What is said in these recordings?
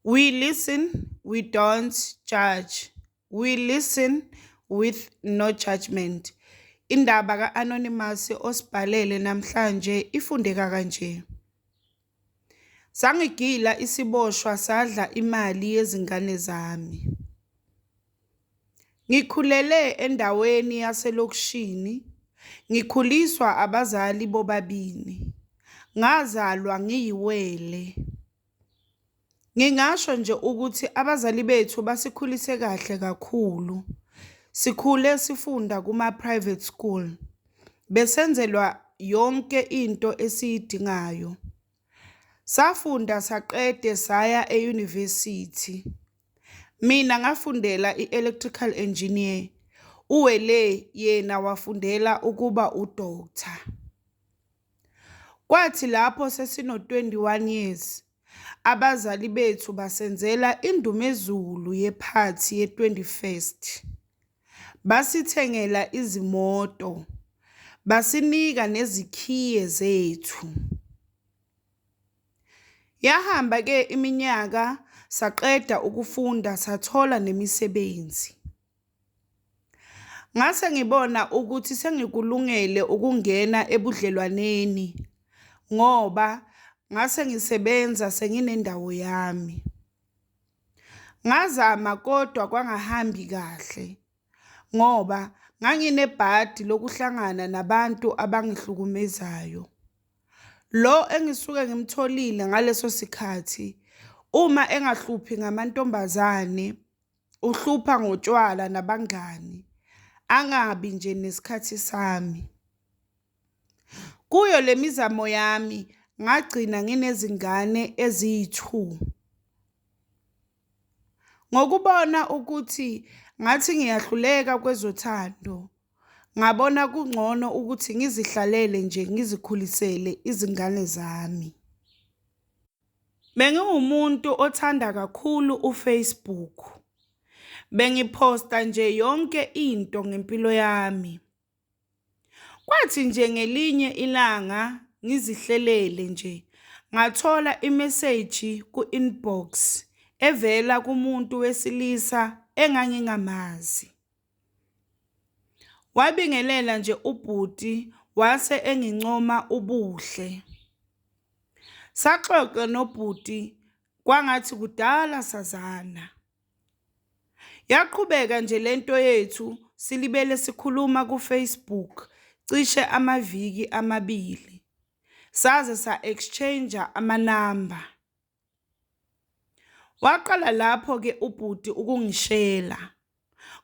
We listen, we don't judge. We listen with no judgment. Indaba ka-Anonymous osibhalele namhlanje ifundeka kanje. Sangigila isiboshwa sadla imali yezingane zami. Ngikhulele endaweni yaselokishini, ngikhuliswa abazali bobabili. Ngazalwa ngiyiwele. Ngingasho nje ukuthi abazali bethu basikhulise kahle kakhulu. Sikhule sifunda kuma-private school. Besenzelwa yonke into esiyidingayo. Safunda saqede saya eyunivesithi. Mina ngafundela i-electrical engineer, uWele yena wafundela ukuba u-doctor. Kwathi lapho sesino-21 years, abazali bethu basenzela indumezulu yephathi ye-21st. Basithengela izimoto, basinika nezikhiye zethu. Yahamba-ke iminyaka saqeda ukufunda sathola nemisebenzi. Ngase ngibona ukuthi sengikulungele ukungena ebudlelwaneni ngoba ngase ngisebenza senginendawo yami. Ngazama kodwa kwangahambi kahle ngoba nganginebhadi lokuhlangana nabantu abangihlukumezayo. Lo engisuke ngimtholile ngaleso sikhathi uma engahluphi ngamantombazane uhlupha ngotshwala nabangani, angabi nje nesikhathi sami. Kuyo le mizamo yami ngagcina nginezingane eziyi-2. Ngokubona ukuthi ngathi ngiyahluleka kwezothando, ngabona kungcono ukuthi ngizihlalele nje ngizikhulisele izingane zami. Bengiwumuntu othanda kakhulu uFacebook. Bengiphosta nje yonke into ngempilo yami. Kwathi nje ngelinye ilanga ngizihlelele nje ngathola imeseji ku-inbox evela kumuntu wesilisa engangingamazi. Wabingelela nje ubhuti wase engincoma ubuhle. Saxoxa nobhuti kwangathi kudala sazana. Yaqhubeka nje lento yethu silibele sikhuluma ku-Facebook cishe amaviki amabili. Saze sa-exchange-a amanamba. Waqala lapho-ke ubhuti ukungishela.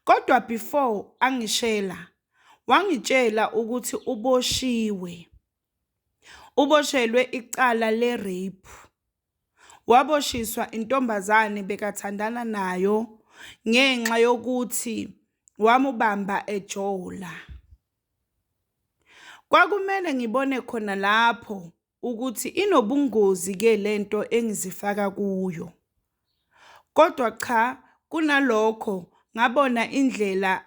Kodwa before angishela, wangitshela ukuthi uboshiwe. Uboshelwe icala le-rape. Waboshiswa intombazane bekathandana nayo ngenxa yokuthi wamubamba ejola. Kwakumele ngibone khona lapho ukuthi inobungozi-ke lento engizifaka kuyo. Kodwa cha, kunalokho ngabona indlela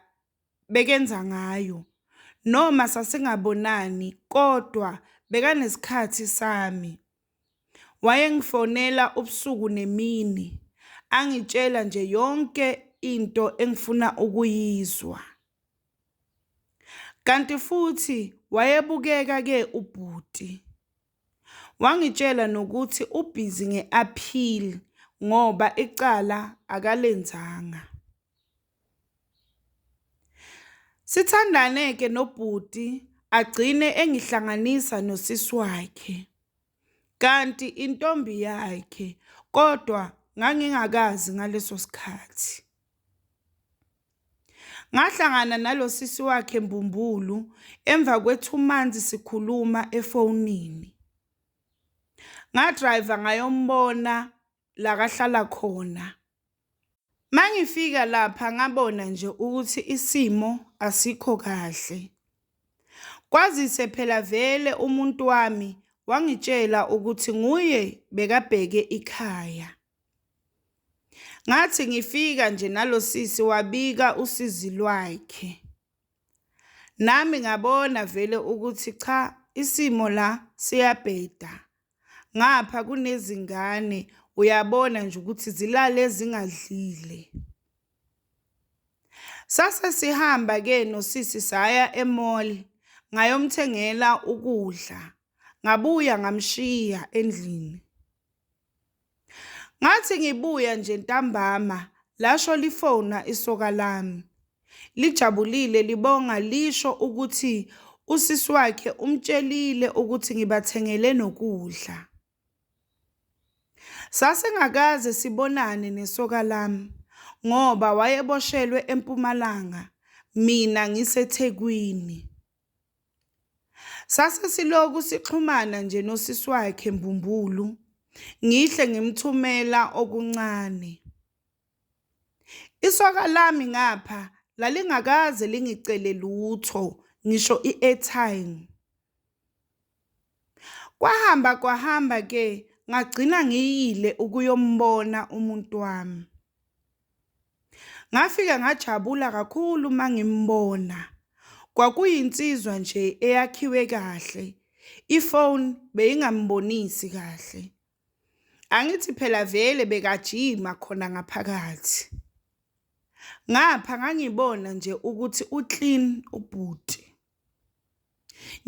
bekenza ngayo. Noma sasingabonani kodwa bekanesikhathi sami. Wayengifonela ubusuku nemini, angitshela nje yonke into engifuna ukuyizwa. Kanti futhi wayebukeka-ke ubhuti. Wangitshela nokuthi ubhizi nge-appeal ngoba icala akalenzanga. Sithandane-ke nobhuti agcine engihlanganisa nosisi wakhe. Kanti intombi yakhe kodwa ngangingakazi ngaleso sikhathi. Ngahlangana nalo sisi wakhe mbumbulu emva kwe-2 months sikhuluma efonini. Ngadrayiva ngayombona la kahlala khona. Mangifika lapha ngabona nje ukuthi isimo asikho kahle. Kwazise phela vele umuntu wami wangitshela ukuthi nguye bekabheke ikhaya. Ngathi ngifika nje nalo sisi wabika usizi lwakhe. Nami ngabona vele ukuthi cha isimo la siyabheda. Ngapha kunezingane Uyabona nje ukuthi zilale zingadlile. Sase sihamba-ke nosisi saya e-mall ngayomthengela ukudla, ngabuya ngamshiya endlini. Ngathi ngibuya nje ntambama lasho lifona isoka lami, lijabulile libonga lisho ukuthi usisi wakhe umtshelile ukuthi ngibathengele nokudla. Sasingakaze sibonane nesoka lami ngoba wayeboshelwe eMpumalanga mina ngiseThekwini. Sase siloku sixhumana nje nosisi wakhe mbumbulu, ngihle ngimthumela okuncane. Isoka lami ngapha lalingakaze lingicele lutho ngisho i-airtime. Kwahamba kwahamba ke ngagcina ngiyile ukuyombona umuntu wami. Ngafike ngajabula kakhulu mangimbona. Kwakuyinsizwa nje eyakhiwe kahle, ifoni beyingambonisi kahle. Angithi phela vele bekajima khona ngaphakathi. Ngapha ngangibona nje ukuthi u-clean ubhuti.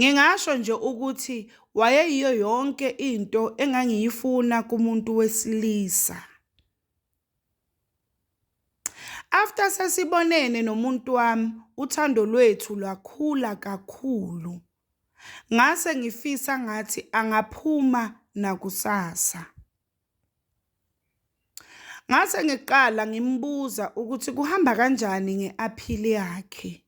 Ngingasho nje ukuthi wayeyiyo yonke into engangiyifuna kumuntu wesilisa. After sesibonene nomuntu wami, uthando lwethu lwakhula kakhulu. Ngase ngifisa ngathi angaphuma nakusasa. Ngase ngiqala ngimbuza ukuthi kuhamba kanjani nge-appeal yakhe.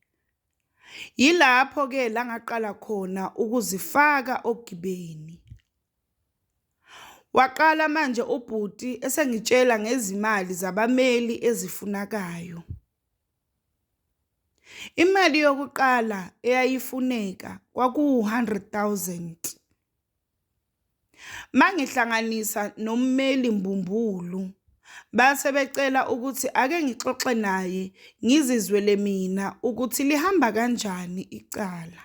Yilapho-ke la ngaqala khona ukuzifaka ogibeni. Waqala manje ubhuti esengitshela ngezimali zabameli ezifunakayo. Imali yokuqala eyayifuneka kwakuwu-hundred thousand. Mangihlanganisa nommeli mbumbulu, base becela ukuthi ake ngixoxe naye ngizizwele mina ukuthi lihamba kanjani icala.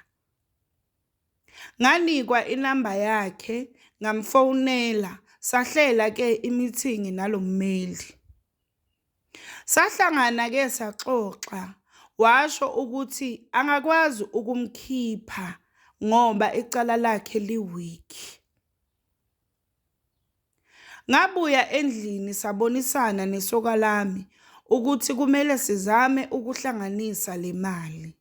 Nganikwa inamba yakhe ngamfonela sahlela-ke imithingi nalo mmeli. Sahlangana-ke saxoxa, washo ukuthi angakwazi ukumkhipha ngoba icala lakhe li-weak. Ngabuya endlini sabonisana nesoka lami ukuthi kumele sizame ukuhlanganisa le mali.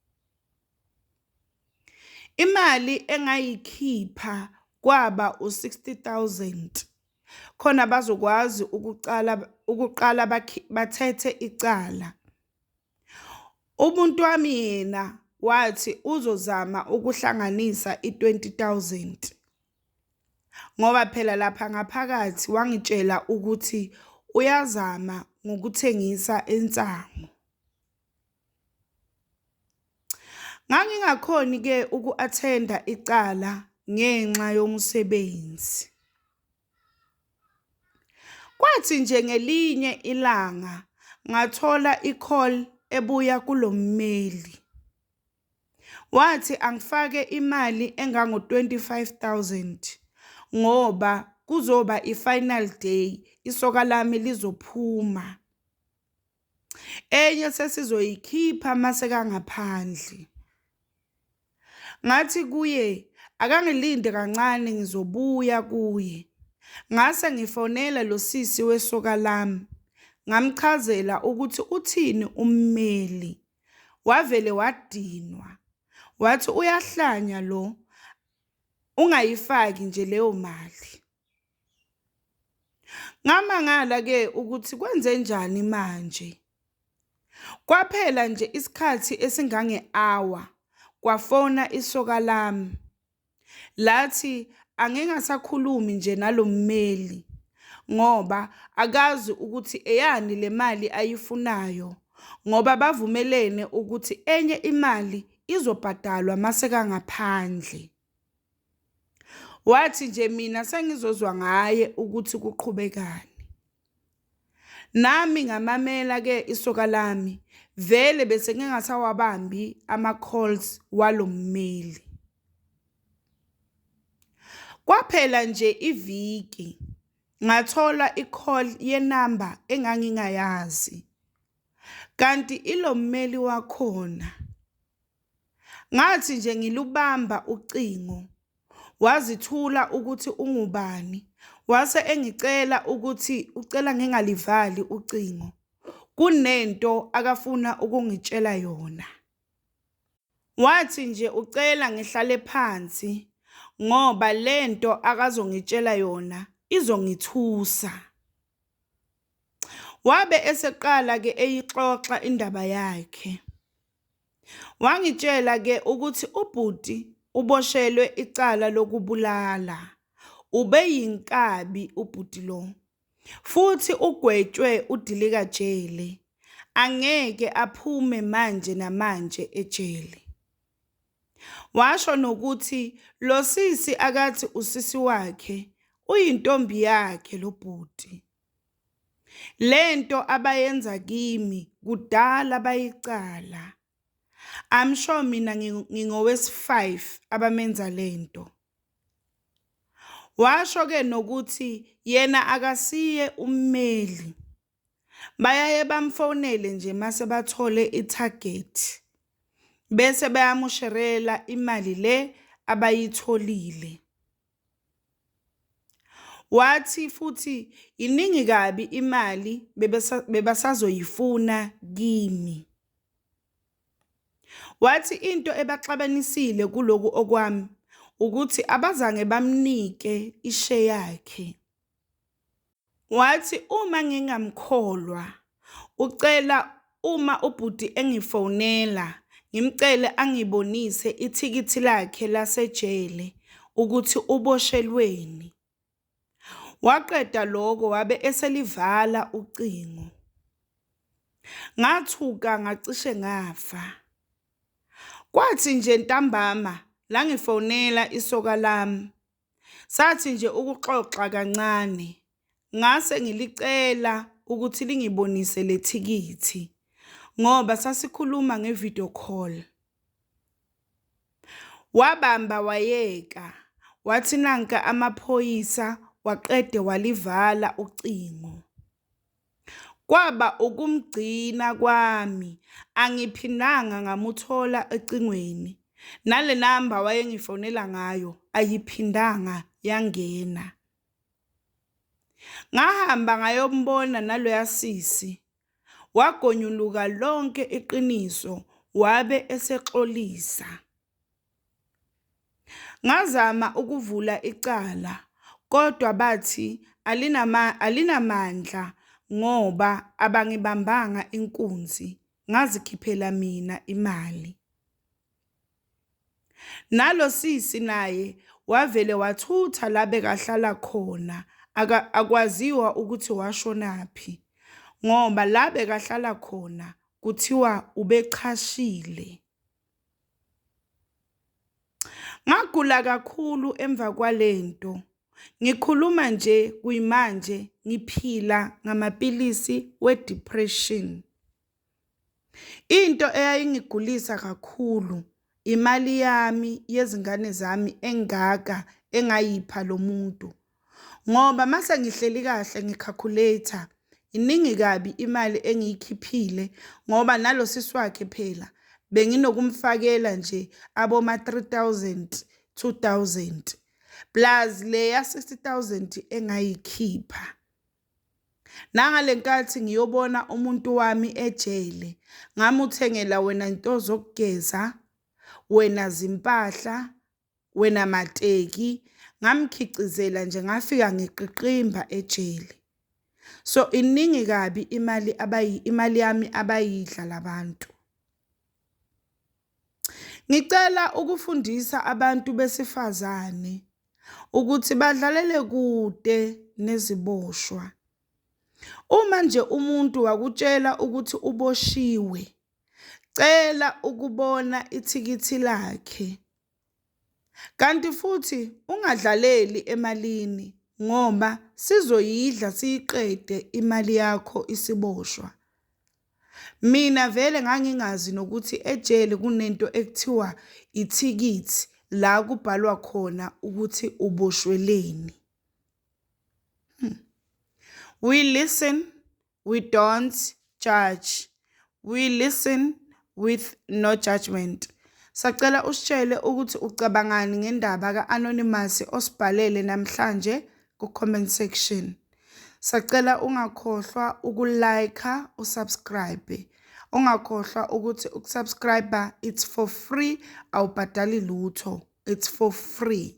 Imali engayikhipha kwaba u-sixty thousand, khona bazokwazi ukucala ukuqala bathethe icala. Umuntu wami yena wathi uzozama ukuhlanganisa i-twenty thousand, ngoba phela lapha ngaphakathi wangitshela ukuthi uyazama ngokuthengisa insangu. Ngangingakhoni-ke uku-athenda icala ngenxa yomsebenzi. Kwathi nje ngelinye ilanga ngathola i-call ebuya kulo mmeli. Wathi angifake imali engango-twenty-five thousand ngoba kuzoba i-final day, isoka lami lizophuma. Enye sesizoyikhipha masekangaphandle. Ngathi kuye akangilinde kancane ngizobuya kuye. Ngase ngifonela lo sisi wesoka lami, ngamchazela ukuthi uthini ummeli. Wavele wadinwa, wathi uyahlanya lo, ungayifaki nje leyo mali. Ngamangala-ke ukuthi kwenzenjani manje. Kwaphela nje isikhathi esingange-hour kwafona isoka lami, lathi angingasakhulumi nje nalo mmeli ngoba akazi ukuthi eyani le mali ayifunayo ngoba bavumelene ukuthi enye imali izobhadalwa masekangaphandle. Wathi nje mina sengizozwa ngaye ukuthi kuqhubekani. Nami ngamamela-ke isoka lami, vele bese ngingasawabambi ama-calls walo mmeli. Kwaphela nje iviki. Ngathola i-call yenamba engangingayazi, kanti ilo mmeli wakhona. Ngathi nje ngilubamba ucingo, wazithula ukuthi ungubani, wase engicela ukuthi ucela ngingalivali ucingo, kunento akafuna ukungitshela yona. Wathi nje ucela ngihlale phansi ngoba lento akazongitshela yona izongithusa. Wabe eseqala-ke eyixoxa indaba yakhe. Wangitshela-ke ukuthi ubhuti uboshelwe icala lokubulala, ubeyinkabi ubhuti lo, futhi ugwetshwe udilikajele, angeke aphume manje namanje ejele. Washo nokuthi lo sisi akathi usisi wakhe uyintombi yakhe lo bhuti. Lento abayenza kimi kudala bayicala. I'm sure mina ngingowesi-five abamenza lento. Washo-ke nokuthi yena akasiye ummeli. Bayaye bamfonele nje mase bathole i-target bese bayamusherela imali le abayitholile. Wathi futhi iningi kabi imali bebasazoyifuna kimi. Wathi into ebaxabanisile kuloku okwami ukuthi abazange bamnike ishe yakhe. Wathi uma ngingamkholwa ucela uma ubhuti engifonela ngimcele angibonise ithikithi lakhe lasejele ukuthi uboshelweni. Waqeda lokho wabe eselivala ucingo. Ngathuka ngacishe ngafa. Kwathi nje ntambama langifonela isoka lami Sathi nje ukuxoxa kancane, ngase ngilicela ukuthi lingibonise le thikithi ngoba sasikhuluma nge-video call. Wabamba wayeka, wathi nanka amaphoyisa waqede walivala ucingo. Kwaba ukumgcina kwami, angiphindanga ngamuthola ocingweni. Nale namba wayengifonela ngayo ayiphindanga yangena. Ngahamba ngayombona naloya sisi, wagonyuluka lonke iqiniso wabe esexolisa. Ngazama ukuvula icala kodwa bathi alinamandla ngoba abangibambanga inkunzi ngazikhiphela mina imali. Nalo sisi naye wavele wathutha la bekahlala khona akwaziwa ukuthi washonaphi ngoba la bekahlala khona kuthiwa ubechashile. Ngagula kakhulu emva kwalento. Ngikhuluma nje kuyimanje ngiphila ngamapilisi we-depression. Into eyayingigulisa kakhulu imali yami yezingane zami engaka engayipha lo muntu. Ngoba mase ngihleli kahle ngi-calculate-a, iningi kabi imali engiyikhiphile ngoba nalo sisi wakhe phela benginokumfakela nje aboma-three thousand, two thousand plus leya sixty thousand engayikhipha. Nangale nkathi ngiyobona umuntu wami ejele, ngamuthengela wena nto zokugeza, wena zimpahla, wena mateki ngamkhicizela nje ngafika ngiqiqimba ejele. So iningi kabi imali abayi imali yami abayidla labantu. Ngicela ukufundisa abantu besifazane ukuthi badlalele kude neziboshwa. Uma nje umuntu wakutshela ukuthi uboshiwe, cela ukubona ithikithi lakhe. Kanti futhi ungadlaleli emalini ngoba sizoyidla siyiqede imali yakho isiboshwa. Mina vele ngangingazi nokuthi ejele kunento ekuthiwa ithikithi la kubhalwa khona ukuthi uboshweleni. We listen, we don't judge. We listen with no judgment. Sacela usitshele ukuthi ucabangani ngendaba ka-Anonymous osibhalele namhlanje ku-comment section. Sacela ungakhohlwa uku-like, usubscribe. Ungakhohlwa ukuthi ukusubscribe it's for free, awubhadali lutho. It's for free.